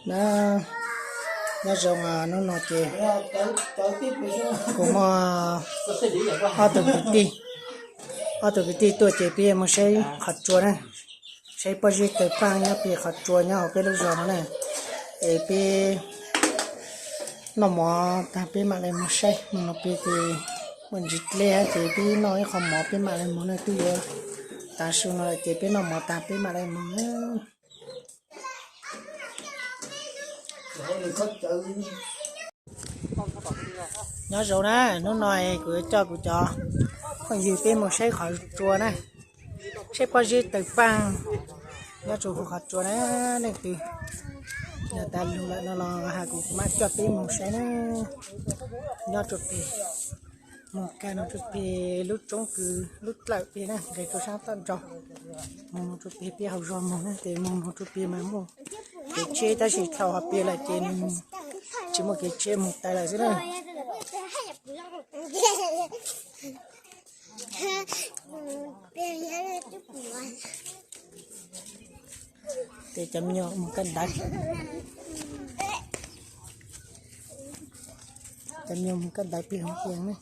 Na, nyob zoo, hnub no ces kuv muaj ob tug kwv tij, ob tug kwv tij tuaj ces peb yuav mus saib qhov tsua na, saib pob zeb tawg paaj nyob pem qhov tsua nyob hauv peb lub zos no na. Es peb noj mov tag peb mam li mus saib, mus no pem ces muaj ntsis dleb ces peb noj ib qho mov peb mam li mus na, twb yuav tav su no lawm ces peb noj mov tag peb mam li mus. Nyob zoo na, hnub no kuv yuav coj kuv cov phooj ywg peb mus saib qhov tsua na, saib pob zeb tawg paaj nyob rau hauv qhov tsua na. Leej twg yog tas lug lawm no los has kuv mam coj peb mus saib na. Nyob rau pem, mus kawg no rau pem lub roob kws lub dlawm pem na, nqes rau sab tom nraud, mus mus rau pem peb hauv zos mus na, ces mus mus rau pem mas muaj kev tsheb tab sis thaum hos pem lawm ces nws tsis muaj kev tsheb mus tas lawm xwb na. Ces cov me nyuam mus koj ntawd, cov me nyuam mus koj ntawd pem hauv kiag ne.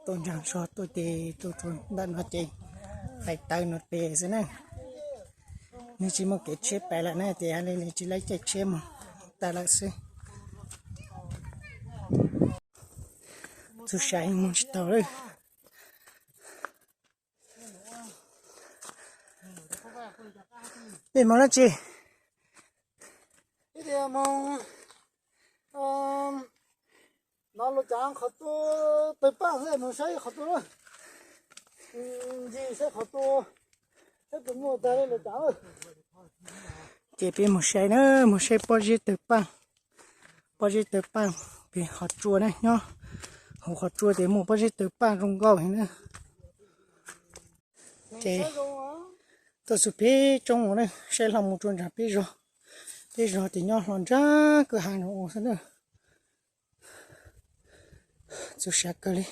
Tuaj nraag zog tuaj ces tuaj txug ntawm no ces pais tawv no pem xwb na. Nws tsis muaj kev tsheb pais lawm na ces li tsis laib caij tsheb mus tas lawm xwb. Txug sab mus tsis tau lawm. Peb mus dab tsi? Ib tias mus no los cav qhov tua tawg paaj xwb, mus saib qhov tua, ntsis saib qhov tua, saib puas muaj tag li los cav. Ces peb mus saib na, mus saib pob zeb tawg paaj, pob zeb tawg paaj pem qhov tsua na, nyob hauv qhov tsua ces muaj pob zeb tawg paaj zoo nkauj heev na. Ces tuaj txug peb roob na, saib hlo mus rau nraag peb zos, peb zos ces nyob hlo nraag kwj ha no ua xwb na. Txug sab kawg li.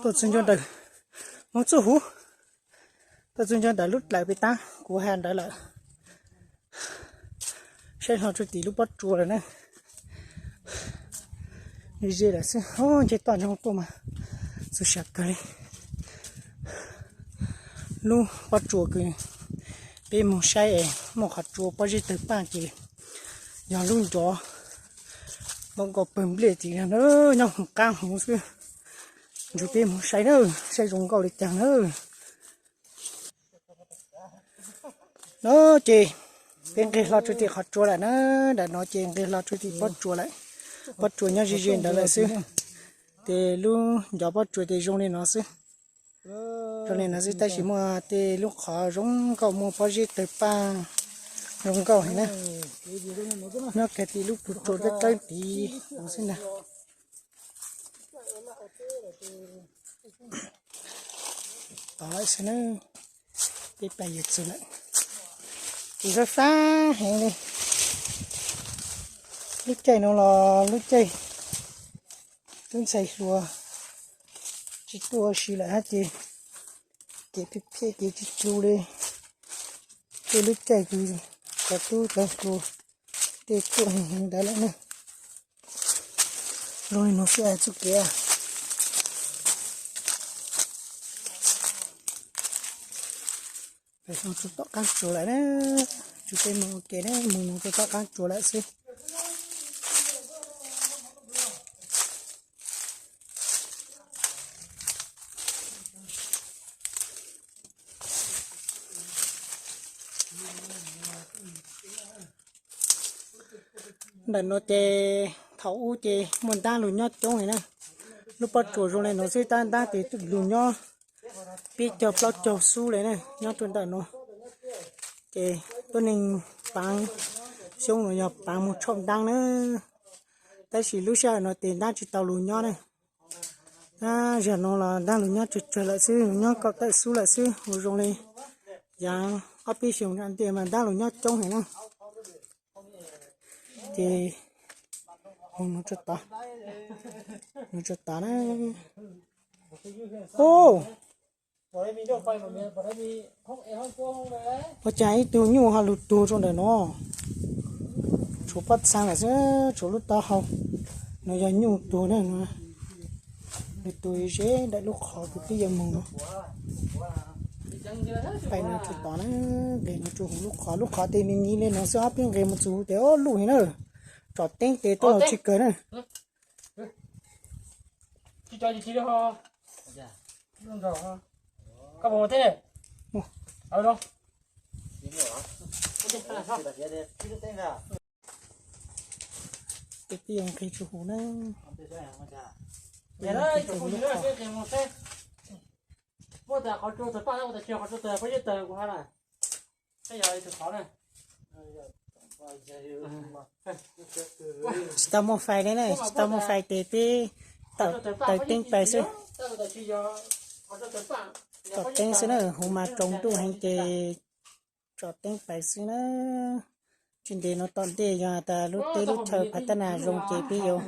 Tuaj txug nco ntawm, moog txuj huv, tuaj txug nco ntawm lub dlawm pem taab kuv has ntawd lawm. Saib hlo rua tim lub pob tsuas lawm na. Ze lawm xwb, nce toj ntsoog tuaj mas txug sab kawg li. Lub pob tsuas kws peb moog saib es muaj qhov tsua pob zeb tawg paaj ces yog lub ncov npau nkaus pawg nplej tim no nyob huv qaab huv xwb. Ntshe peb moog saib na, saib zoo nkauj li caag na. No ces peb nqeg hlo rua tim qhov tsua lawm na, nram no ces nqeg hlo rua tim pob tsuas lawm. Pob tsuas nyob ze ze ntawd lawm xwb. Ces lub ncov pob tsuas ces zoo li no xwb. Zoo li no xwb tab sis muaj tej lub qhov zoo nkauj muaj pob zeb tawg paaj zoo nkauj heev na. Nyob kiag tim lub pob tsuas dawb dawb tid xwb ntag. Tod lawm xwb na, peb pais yuav txug lawm. Ces fab fab heev li. Lub caij no los lub caij tub ntxhais hluas tsis tuaj ua si lawm hab ces kev phem phem kev tsis tsu li. Tej lub caij kws cov tub cov hluas tej tuaj heev heev ntawd lawm na. Zoo li no xwb txuj kev. Peb moog rua tom qaab tsuas lawm na, tsuas peb moog ua ke na, moog moog rua tom qaab tsuas lawm xwb. Ntawm no ces thaum ub ces muaj ntaab lug nyob coob li na. Lub pob tsuas zoo li no xwb tab ntaab tes lug nyob peb caug plaub caug xub li na nyob rau ntawm no. Ces tuab neeg paav xyoob no yog paav mus tshauj ntaab na, tab sis lub sij hawm no ces ntaab tsis tau lug nyob na. Zaum no los ntaab lug nyob tsawg tsawg lawm xwb, lug nyob kaum tawm xub lawm xwb, ua zoo li yaav ob peb xyoos nram ntej mas ntaab lug nyob coob heev na. Ces mus tso tod, mus tso tod na. Ua cas ib tug nyuj ho lug tuag rau ntawm no? Tshuav pob txhaa lawm xwb, tshuav lub taub hau. No yog nyuj tuag na, lug tuag ze ntawm lub qhov kws peb yuav moog no. Pais no tso tod na, nqes no tso huv lub qhov, lub qhov tes me me li no xwb, ob peb nqes mus txug huv tes ob lub heev na. Tsom teeb tes tuaj los tsis kawg na. Tes peb yuav nqis tsuj huv na. Tsis tau muaj fais li na, tsis tau muaj fais tes peb taws teeb pais xwb. Tsom teeb xwb na, huv mas tsaus ntuj heev ces tsom teeb pais xwb na. Tsis ntev no tom ntej yog tas lub teb lub chaw phav thab nas zoo ces peb yuav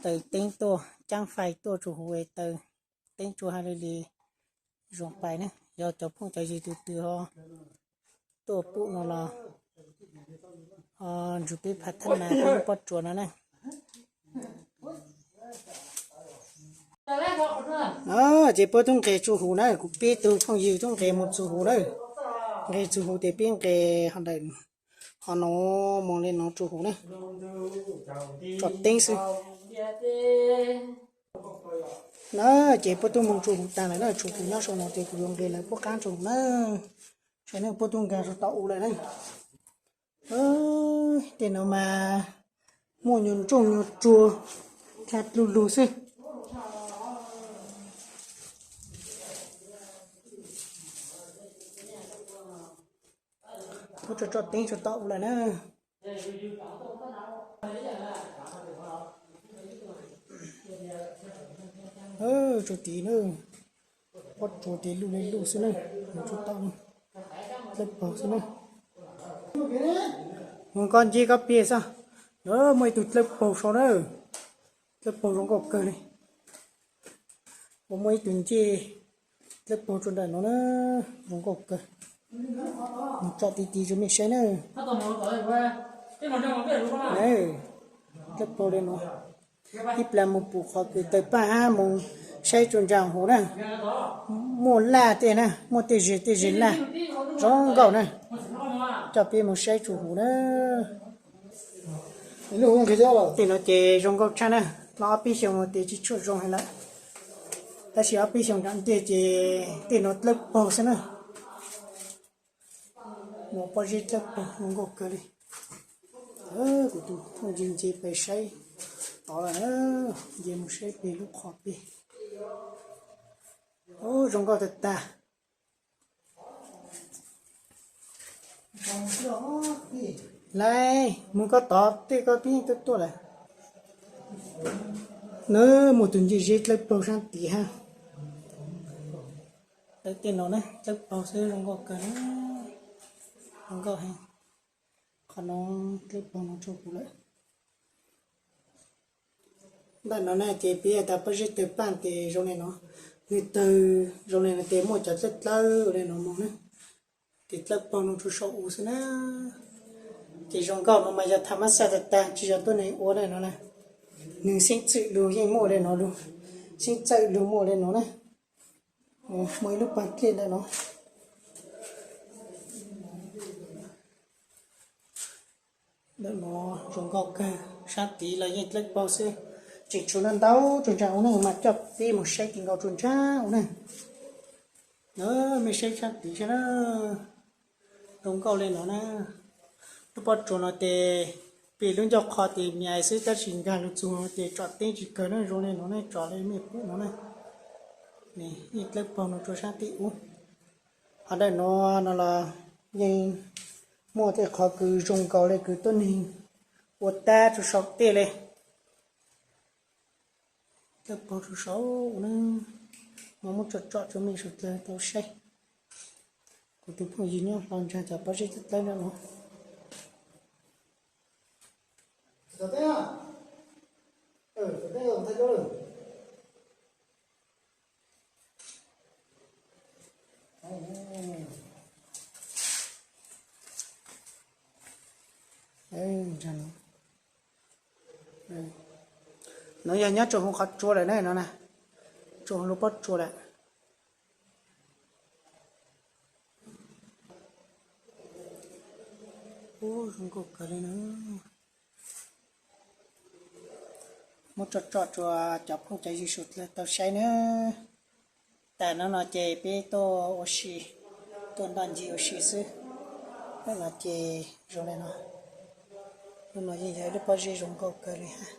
taws teeb tuaj, caab fais tuaj tsuj huv es taws teeb tsuj huv li li zoo pais na. Yog cov phooj cov ywg tug twg ho tuaj pum no los ho nrug peb phav thab nas peb lub pob tsuas no na. Ces puab tub nqes tsuj huv na, kuv peb tug phooj ywg tub nqes moog tsuj huv na. Nqes tsuj huv tes peb nqes ho ntawm ho no moog li no tsuj huv na. Tsom teeb xwb na. Ces puab tub moog tsuj huv taag lawm na, tshuav kuv nyob sau no ces kuv yuav nqes lawv puab qaab tsuj huv na. Saib ne, puab tub nqes rau tom u lawm na. Tej no mas muaj nyuag ntsooj nyuag tsuag dlha dlug lug xwb. Puab tso tsom teeb tso tom u lawm na. Tso tid na, pob tsuas ces luj li luj xwb na, mus tsuj tom dlawb paug xwb na. Mus koj ncej koj peg xwb, muaj ib tug dlawb paug sau na, dlawb paug zoo nkauj kawg li. Ua muaj ib tug ncej dlawb paug rau ntawm no na, zoo nkauj kawg. Mus tsom ti ti rau mej saib na. Dlawb paug li no, ib plag mus pum qhov kws taws paaj hab mus saib tsuas ntsaa huv na. Muaj laj tej na, muaj tej zeg tej zeg laj zoo nkauj na. Coj peb mus saib tsuas huv na. Tej no ces zoo nkauj tshaj na, los ob peb xyoos no ces tsis tshua zoo heev lawm, tab sis ob peb xyoos nram ntej ces tej no dlawb paug xwb na. Mus pob zeb dlawb paug zoo nkauj kawg li. Kuv tus phooj ywg nce pais saib tod lawm, nce mus saib peg lub qhov peg. Zoo nkauj tag tag. Lawm, mus koj tod tej koj pib tuaj tuaj lawm. Nws muaj tus ncej zeb dlawb paug saab tid hab. Tej no na dlawb paug xwb zoo nkauj kawg, zoo nkauj heev. Qhov no dlawb paug no tso kuv lawm. Ntawm no na ces peb tas pob zeb tawg paaj tes zoo li no, nws tawg zoo li no tes muaj cov dlawb dlawb li no moog na, ces dlawb paug no tsuas sau u xwb na. Ces zoo nkauj no mas yog tham mab xaj tag tag tsis yog tuab neeg ua na no na. Nws xeeb txwm lug yeej muaj li no lug, xeeb txwm lug muaj li no na. Muaj ib lub paag dlej ntawm no. Ntawm no zoo nkauj kawg, saab tid los yeej dlawb paug xwb, tseem tshuav ntau ntau tsuas ntsaa u na, mas coj peb mus saib ti nkaus tsuas ntsaa u na. Mej saib saab tid saib na, zoo nkauj li no na. Lub pob tsuas no tes pem lub ncauj qhov tes mias xwb tab sis nkaag lug txug ces tsom teeb tsis kawg na, zoo li no na, tsom li mej pum no na. Yeej dlawb paug no rau sab tim ub. Qhov ntawm no no los yeej muaj tej qhov kws zoo nkaus li kws tuab neeg ua tab rau saum tej li. Dlawb paug rau saum na, mas muab tsom tsom rau mej suav dlawg tau saib. Kuv tus phooj ywg nyob hlo ntsa cov pob zeb dlawb dlawb no. No yog nyob rau hauv qhov tsua lawm na no na, rau hauv lub pob tsua lawm. Ub, zoo nkauj kawg li na. Muab tsom tsom rau cov phooj cov ywg suav dlawg tau saib na. Tas no no ces peb tuaj ua si, tuaj noj ncig ua si xwb. Lub no ces zoo li no. Lub no yeej yog ib lub pob zeb zoo nkauj kawg li hab.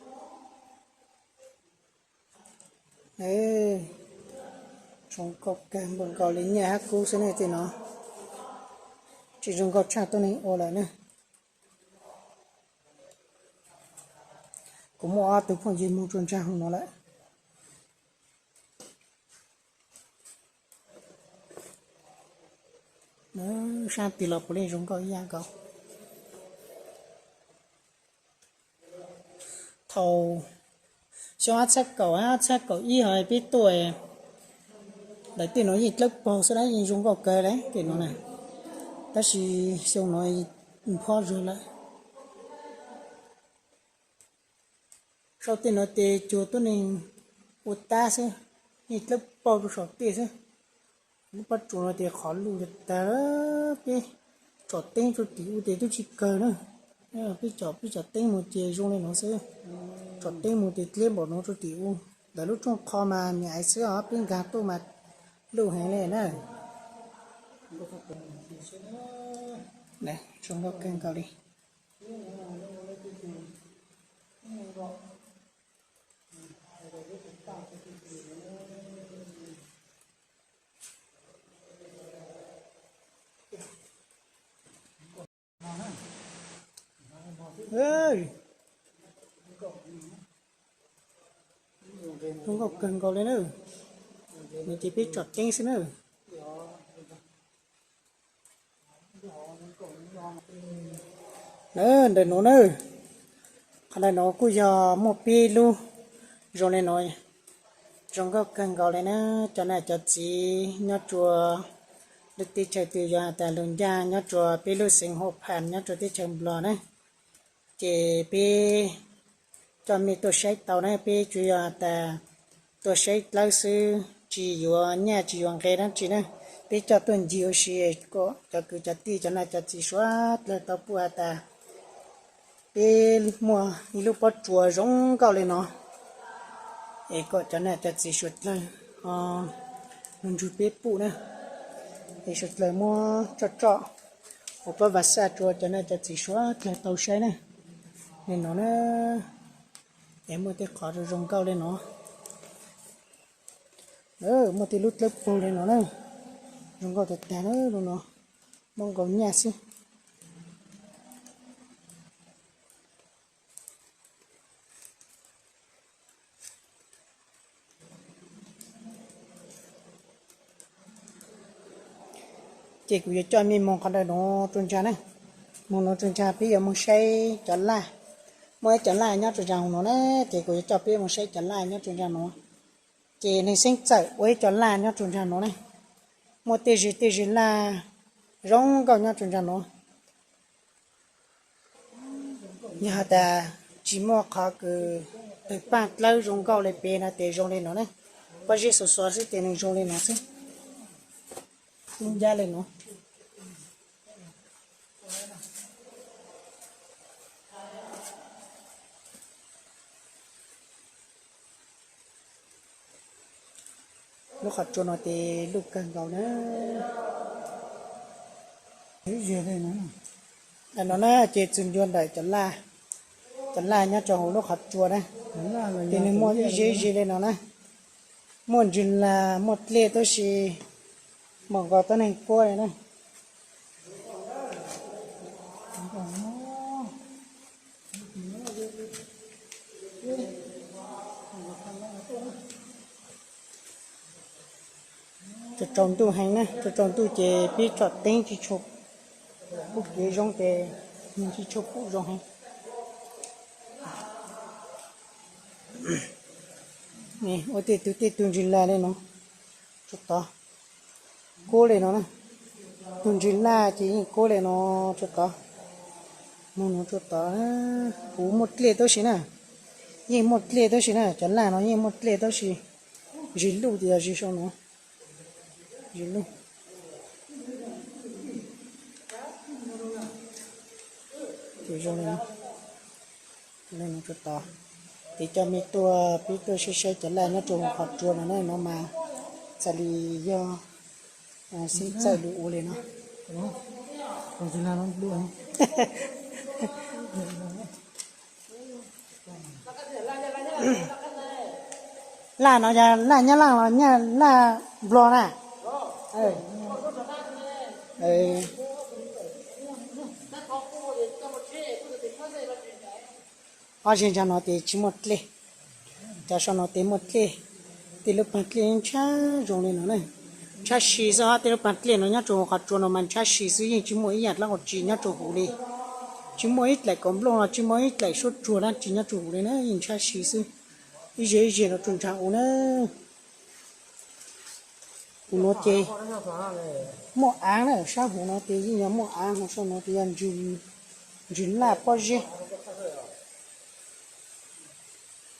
Zoo nkauj kawg npaum nkaus li nyaj hab kub xwb ne tej no. Tsis zoo nkauj tshaj tuab neeg ua lawm na. Kuv muaj ob tug phooj ywg moog rua ntsa hauv no lawm. Sab tid los puav leej zoo nkauj ib yam nkaus. Thaum xyoo ob txhiab kaum, ob txhiab kaum ib hos peb tuaj, ntawm tej no yeej dlawb paug xwb na, yeej zoo nkauj kawg li tej no na. Tab sis xyoo no phob zog lawm. Saum tej no ces cuag tuab neeg ua tab xwb, yeej dlawb paug rau saum tej xwb. Lub pob tsuas no ces qhov luj tag, peb tsom teeb rau tim ub ces twb tsis kawg na. Peb tsom, peb tsom teeb mus ces zoo li no xwb. Tsom teeb mus ces dleb npaum no rau tim ub. Ntawm lub rooj qho mas niam ais xwb os, peb nkag tuaj mas luj heev li na. Zoo nkauj kawg nkaus li. Zoo nkauj kawg nkaus li na. Nws ces peb tsom teeb xwb na. Ntawm nuav na, qhov ntawm nuav kuj yog muaj peb lub zoo li no, zoo nkauj kawg nkaus li na. Cov nam cov txiv nyob rua lub teb chaws twg yog has tas lug ncaj nyob rua peb lub xeev Huam Phas nyob rua teb chaws Nplog na, ces peb coj mej tuaj saib tau na. Peb tsuas yog has tas tuaj saib dlawb xwb, tsis yuav nyaj tsis yuav nqe dlaab tsi na. Peb coj tuaj ncig ua si kom cov kwv cov tij cov nam cov txiv suav dlawg tau pum has tas peb muaj ib lub pob tsuas zoo nkauj li no, es kom cov nam cov txiv suav dlawg lug nrug peb pum na, es suav dlawg muab tsoj tsoj ua pab vav xaj rua cov nam cov txiv suav dlawg tau saib na. Li no na, es muaj tej qhov zoo nkauj li no, muaj tej lub dlawb paug li no na, zoo nkauj tag tag na. Lub no muaj nkaus nyaj xwb. Ces kuv yuav coj mej moog qhov ntawm nuav rua ntsa na. Moog nuav rua ntsa peb yuav moog saib cov laj. Muaj ib cov laj nyob rua ntsa nuav na, ces kuv yuav coj peb moog saib cov laj nyob rua ntsa nuav. Ces neeg xeeb txawm ua ib cov laj nyob rua ntsa nuav na. Muaj tej zig tej zig laj zoo nkauj nyob rua ntsa nuav. Yog has tas tsis muaj qhov kws tawg paaj dlawb zoo nkauj li peb no ces zoo li no na. Pob zeb xuav xuav xwb ces nws zoo li no xwb. Ncaj li no. Lub qhov tsua no ces luj kawg nkaus na. Ntawm no na ces txug ncua ntawm cov laj, cov laj nyob rau hauv lub qhov tsua na, ces nws muaj ib zig ib zig li no na. Muaj ntsws lag muaj dlej tab sis mam nkaus tuab neeg kuab li na. Tsaus tsaus ntuj heev na, tsaus tsaus ntuj ces pib tsom teeb tsis tshua pub kev zoo ces tsis tshua pub zoo heev. Ua tej tug tej tug ntsws lag li no, tsuas tod, kub li no na. Tug ntsws laj ces yeej kub li no, tsuas tod, mus no tsuas tod. Kuv muaj dlej tab sis na, yeej muaj dlej tab sis na, cov laj no yeej muaj dlej tab sis zis luj tias yog zis sau no, zis luj. Ces zoo li no, tsuas tod. Ces coj mej tuaj peb tuaj saib saib cov laj nyob rau hauv qhov tsua no na, no mas txhais li yog xib txawj lus ua li no. Laj no yog laj Nyab Laj los laj Nplog na? Ob zeg ntsa no ces tsis muaj dlej, cov sau no ces muaj dlej. Tej lub pag dlej ntshab zoo li no na, ntshab si xwb. Tej lub pag dlej no nyob rau qhov tsua no mas ntshab si xwb, yeej tsis muaj ib yam dlaab qhov tsi nyob rau huv li. Tsis muaj ib dlaim kaus nplooj los tsis muaj ib dlaim suab tsuag dab tsi nyob rau huv li na, yeej ntshab si xwb. Ib zeg ib zeg no tsuas ntshai huv na. Huv no ces muaj aav na, sab huv no ces yeej yog muaj aav, ho sau no ces yog ntsws laj pob zeb.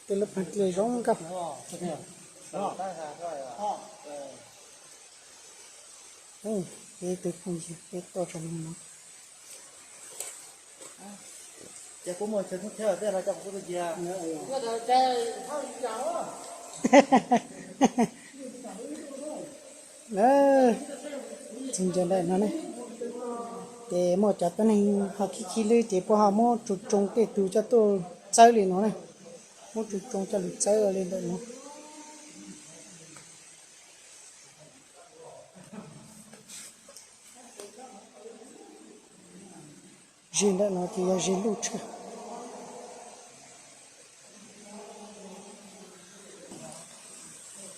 Tej lub pag dlej zoo nkauj. Peb tus phooj ywg peb tuaj txog no. Txug ntua ntawm no ne, ces muaj cov tuab neeg ho khib khib lwb ces puab ho muab tsu tsoo tej tug coj tuaj txawb li no na. Muab tsu tsoo coj lug txawb li ntawm no. Zeg ntawm no ces yog zeg luj tshaj.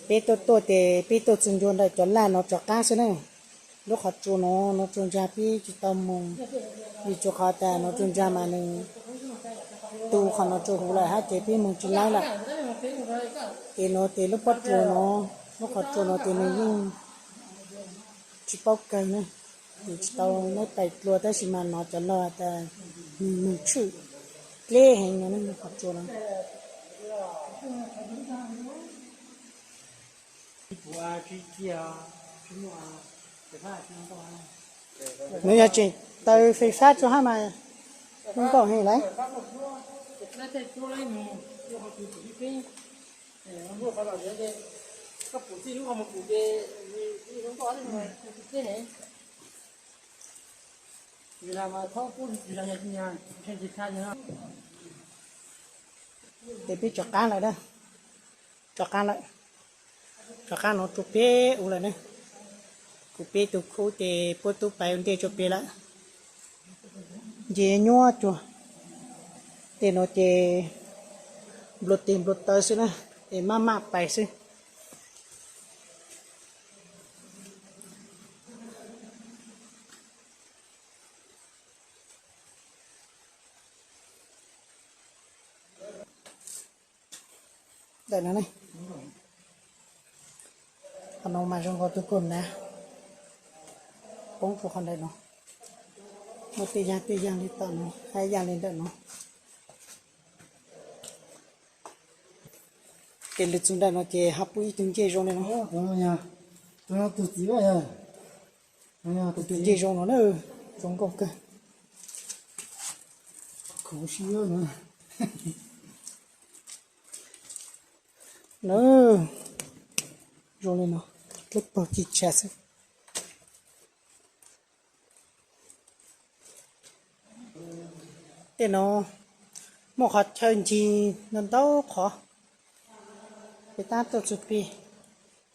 Peb tuaj tuaj ces peb tuaj txug ntua ntawm cov laj no rov qaab xwb na. Lub qhov tsua no, no tsua ntsa peb tsis tau moog, vim tsua qhov tas no tsua ntsa mas nws tu qhov no tsua huv lawm hab ces peb moog tsis laib lawm. Ces no ces lub pob tsua no, lub qhov tsua no ces nws yeej tsis paub kawg na, nws tsis tau muab pais dlua tab sis mas no cov lawv tas nws moog tshwj dleb heev no ne, lub qhov tsua no. Nws yog tseem taw fais fab rua hab mas zoo nkauj heev lawm. Ces peb rov qaab lawm, rov qaab lawm, rov qaab no rua peb ua lawm na. Kuv peb tug khub ces puab tub pais ua ntej rua peb lawm. Nce nyuaj cuag, tej no ces nplua teg nplua taw xwb na, es maj maj pais xwb. Ntawm no ne, qhov no mas zoo nkaus tug kaug nav poob rua qhov ntawm no. Muaj tej yaam tej yaam li tom no hab yaam li ntawm no. Ces lug txug ntawm no ces ho pub ib tug ncej zoo li no. Tus txiv, tus ncej zoo no na, zoo nkauj kawg. Na, zoo li no, dleb pawg ci tshas xwb. Tej no muaj qhov chaw ncig ntau ntau qhov, peb tab tuaj txug peg.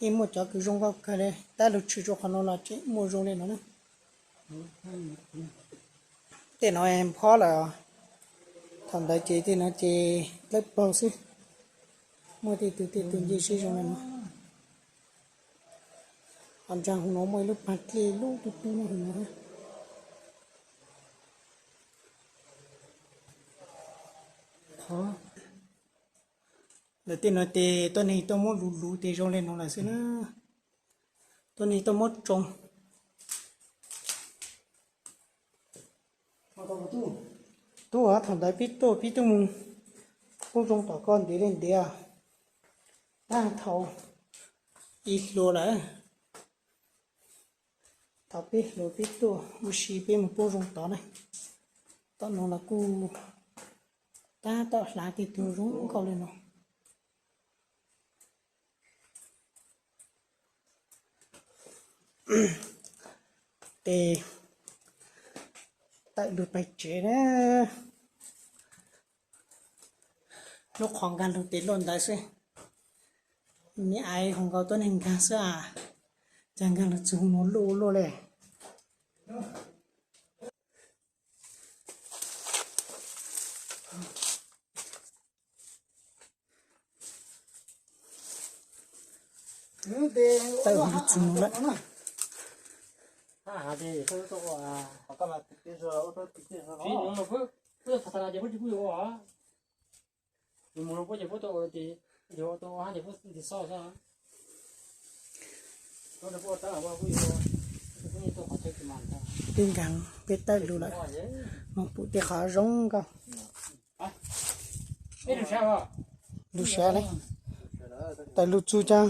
Yeej muaj cov kws zoo nkauj kawg li, tab lug tshwm rua qhov no los tseem muaj zoo li no na. Tej no nphob lawm, thaum ntawd ces tej no ces dlawb paug xwb. Muaj tej tug tej tug nce sib zoo li no. Ho ntsia hauv no muaj ib lub pag dlej lub tub tub no hauv no. Ntawm tej no ces tuab neeg tuaj muab luv luv ces zoo li no lawm xwb na. Tuab neeg tuaj muab tsoo. Tub, thaum ntawd peb tuaj peb tuaj mus poob zoo tom ko ntev li ntev, tab thaum ib hluas lawm. Thaum peb hluas peb tuaj ua si peb mus poob zoo tod na. Tom no los kuj tab tom hlav tej tug zoo nkauj li no. Ces tawm lug pais tsev na. Lub qhov nkag lug tes luaj ntawd xwb. Me aiv hu nkaus tuab neeg nkag xwb as, cas nkag lug txug no luaj luaj li. Tawm lug txug no lawm. Peb nkaag peb tawm lug lawm, moog pum tej qhov zoo nkauj. Lug sab le, tawm lug txug cas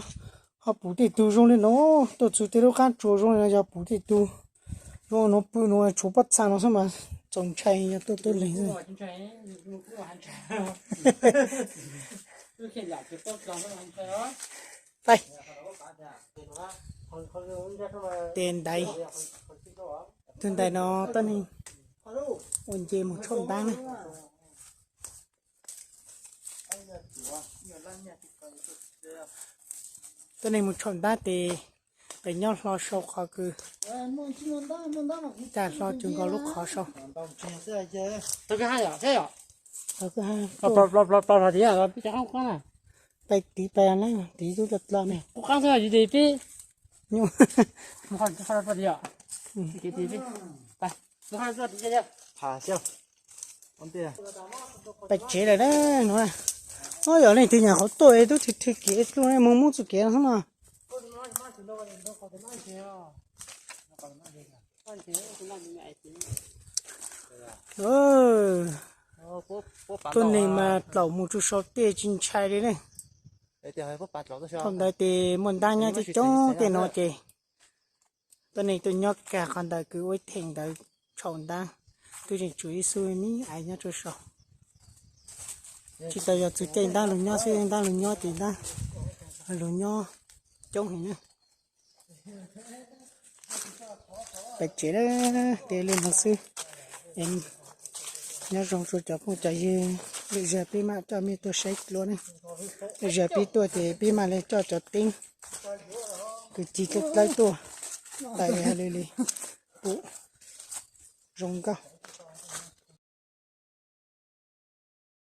ho pum tej tug zoo li no, tuaj txug tej lub qaab tsuas zoo li no yog pum tej tug zoo no pw no tshuav pob txha no xwb mas txaus ntshai yog tuaj tuab leeg xwb. Tes ntaiv, tug ntaiv no tuab neeg ua nce mus tshaum ntaab na. Tuab neeg mus tshaum ntaab tes pem nyob hlo sau qhov kws, cas hlo cuag nkaus lub qhov sau. Pais tiv pais na, tiv tub dlua dlua ne. Nyuj. Pais tsev lawm na no. Yog leej twg nyam qhuav tuaj es tub thwm thwm kev dlua ne, moog muab txuj kev no xwb mas. Tuab neeg mas dlaum mus tsuj sau tej tsis ntshai li ne. Thaum ntawd tes muaj ntaab nyob coob coob tej no ces tuab neeg tuaj nyob kag qhov ntawd kws ua ib theem ntawd tshaum ntaab, twb tseem tshuav ib xub me aiv nyob tsuj sau. Tsis tas yog txug caij ntaab lug nyob xwb, ntaab lug nyob ces ntaab lug nyob coob heev na. Pais tsev na, tes li no xwb. Nyob zoo rua cov phooj cov ywg, lwm zaug peb mam coj mej tuaj saib dlua ne. Lwm zaug peb tuaj ces peb mam li coj cov teeb kwv tij dlawb dlawb tuaj, tas li li pum zoo nkauj.